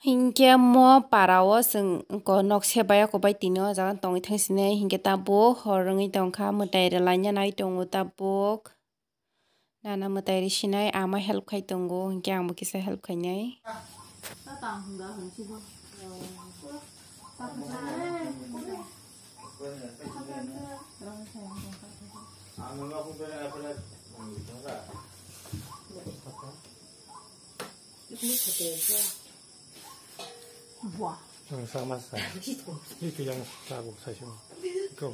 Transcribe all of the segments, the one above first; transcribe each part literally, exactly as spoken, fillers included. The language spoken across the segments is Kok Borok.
Hinkhe mo para o chwng ko nok se bai ako bai tini o jaga tongwi thang sinai, hinkhe tabuk hor wngwi tongkha, mwtai rwlaina nai tongo tabuk. Nana mwtai rw sinai, ama help khai tongo, hinkhe angbo kisa help khainai. Buah. Ang sama sa. Itu yang tabuk sa siya. Kau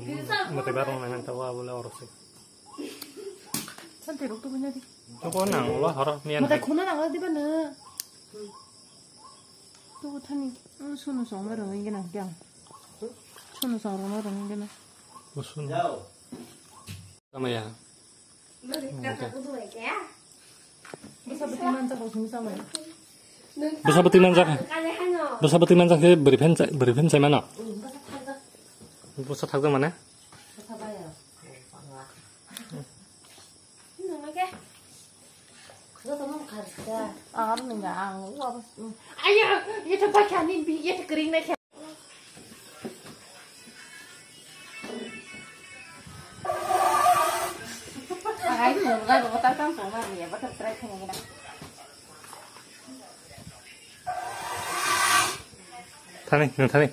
mati barong na nang tawa wala orosik. Santai rok tu punya di. Toko nang lo hor nian. Mata kuna nang di bana. Tu thani. Sunu song ma rong ingena yang. Sunu song rong ma rong ingena. Sunu. Sama ya. Bwsa bwtwi manjak. Bwsa bwtwi manjak khe bwrwi phan chai, bwrwi phan chai mano. Bwsa thakjak mane? Ang aro nungya ang. Ayo, itu baca ni bi, itu kering na. Thani, nung thani.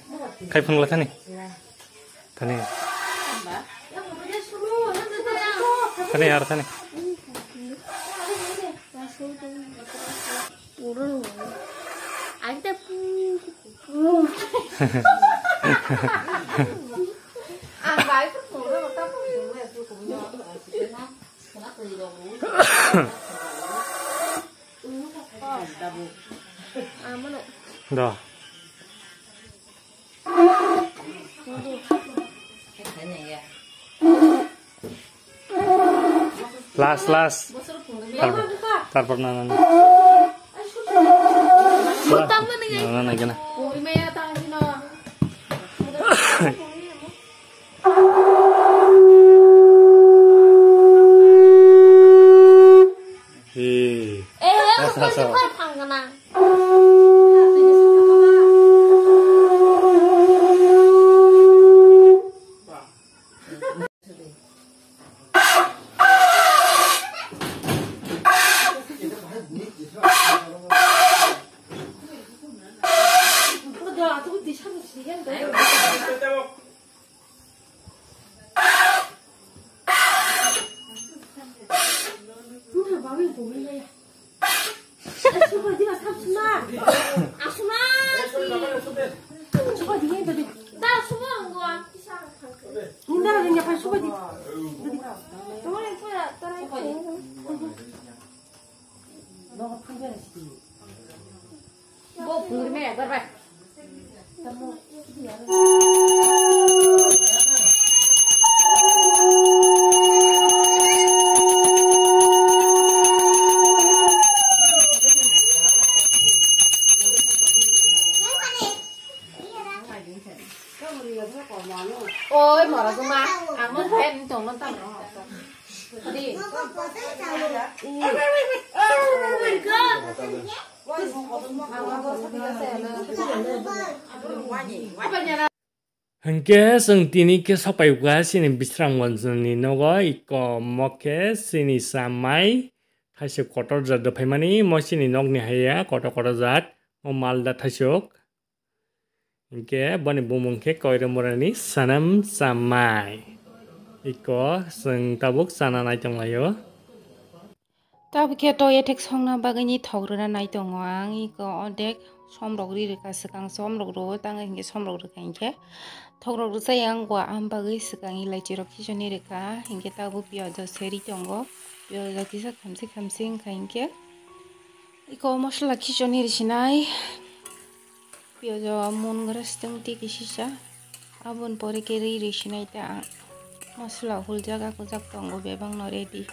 Khai phunukla thani. Thani. Thani, ar thani. Puro. Ang te pu. Ang bai puro ta puro. Amano. Do. Last, last. Tarpor, tarpor na, na, na. Last. Na, na, na, gana. Hey. Eh, ya, aku pasti kau panggana. Bo phungrime ekbar bai. Oi, mora guma, ang no phen tong no tam. Di. Hinkhe chwng tini khe sopai kha chini Bisramganj ni nogo, iko mo khe chini chamai thaisok kotor jat rwphaimani, mo chini nokni haiya kotor kotor jat, mo malda thaisok. Hinkhe boni bumung khe Koiramurani Sanam Chamai. Iko chwng tabuk chana nai tonglaio. Tabuk khe to ethek songna bagwini thok rwna nai tongo ang. Iko odek somrok ri rwkha, swkang somrok rwo, tang hinkhe somrok rwkha hinkhe thok rok rwchai ang, am bagwi swkang elaichi rok khichoni rwkha, hinkhe tabuk piyaj o seri tongo, piyaj o kisa khamsi khamsi wngkha hinkhe iko mosola khichoni rwsinai. Piyaj o mun gra swtwng tei kisisa. Aboni pore khe rwi rwi sinai ta. Masala huljak, akujak tongo bebak no ready.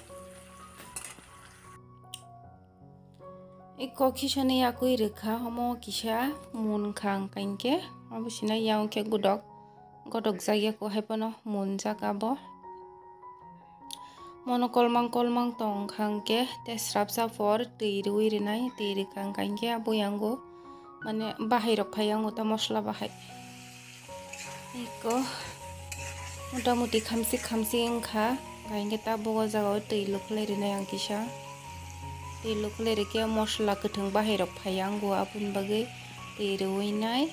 Iko khisani yakui rwkha, omo kisa mun kha wngkha hinkhe. Abo sinai yang khe godok, godok jak ya ko hai phano mun jak abo. Mono kolmang kolmang tong kha hinkhe, tei srapsa por twi rwi rwnai, twi rwkha hinkhe abo yango mane bahai rok phai yango ta mosla bahai. Eko motamuti khamsi khamsi wngkha, hingke tabuk o jaga o twi lukulai rinai ang kisa. Twi lukulai rikhe mosla kwthwng bahai rok phai yango, aboni bagwi twi rwui nai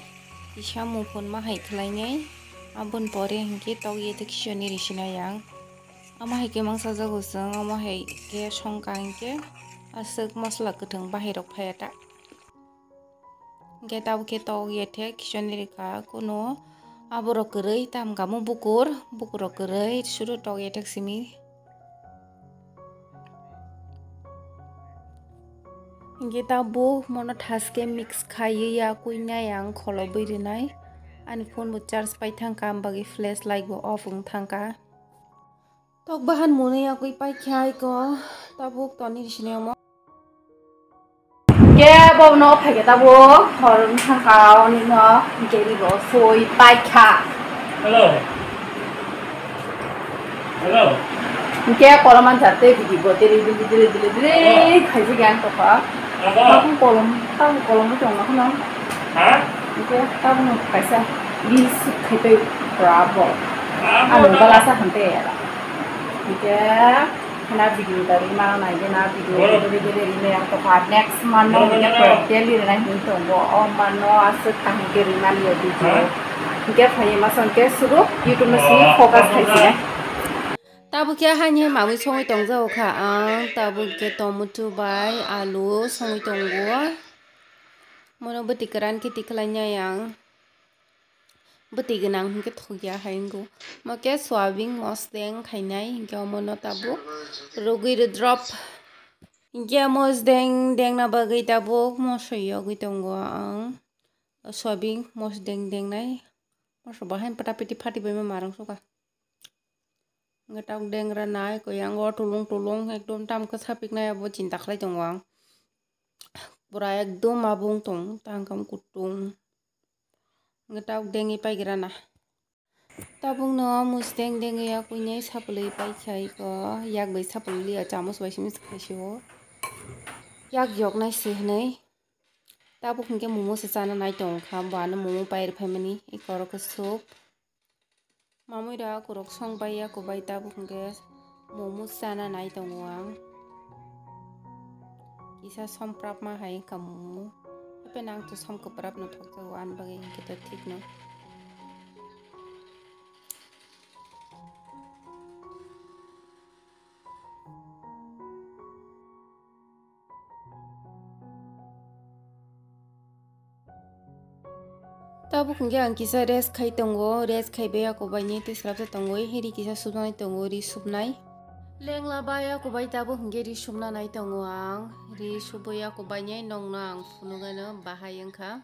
kisa muphunma hai khlainai, aboni pore hingke tok ye tei kisa niri sinai ang. Omo hai khe mangsa jago chwng, omo hai khe songkha hinkhe aswk mosla kwthwng bahai rok phaiya ta. Hinkhe tabuk khe tok yethek khichoni rikha kuno aborok kwrwi tam kamo bukur, bukurok kwrwi suru tok yethek simi. Hinkhe tabuk mono thaske mix khaiwi ya kuinai ang kholobwi rinai. Ani phone bo charge pai thangkha, am bagwi flash light bo off wng thangkha. Tok bahan mwnwi yagwi paikha aiko, tabuk toni sini omo. Ke bo no phaikhe tabuk hor thangkha oni no geri bo soi paikha. Hello. Hello. Ke koloman jate bidi bo diri diri diri diri diri khaisi gan tokha. Tabuk kolom, tabuk kolom tong na khna. Ha? Ke tabuk no kaisa reels khaipai bravo. Ano balasa hante. Hingke, hena video dari mana nai, hena video dari dari ini yang tepat. Next month no hingke prank daily rina hin tongbo. O month no aswk kaham ke rina liya video. Hingke phai masa hingke suru YouTube no sini focus khai sini. Tabuk khe haini mamui songwi tongjago kha ang. Tabuk khe tomato bai alu songwi tongo. Mono bwtwi kwran khe tikhlai nai ang. Bwtwi gwnang hwnkhe thokya hai wngo. Omo khe soyabin mosdeng khainai, hwnkhe omono tabuk rwgwi rwdrop. Hwnkhe mosdeng dengna bagwi tabuk mosoi yogwi tongo ang. Soyabin mosdeng dengnai. Moso bo haino pata piti phati bai ma marang sukha. Hwnkhe tabuk dengra nai, koi ang o tulung tulung ekdom tam khe sapiknai abo chinta khlai tongo ang. Pura ekdom abung tong, tangkam kutung. Hwnkhe tabuk dengwi paigra na. Tabukno mosdeng dengwi yakwini sapulwi paikha iko, yak bai sapulwi liya, chamus bai simi khaisio. Yak yoknai se hwnwi. Tabuk hwnkhe momo se chana nai tongkha, bo ano momo pai rwphaimani, iko oro khe soup. Mamui rok akurok song bai yaku bai tabuk hwnkhe momo chana nai tongo ang. Kisa som prapma hai wngkha momo. Hape nang to som kwprap no thokjago ani bagwi hwnkhe to thik no. Tabuk hwnkhe ang kisa rest khai tongo, rest khai bai ako bai ni tei swrapsa tongo, ri kisa subnai tongo, ri subnai. Lengla bai ako bai tabuk hwnkhe ri subna nai tongo ang, ri subui ako bai ni nongno ang phunugano bahai wngkha.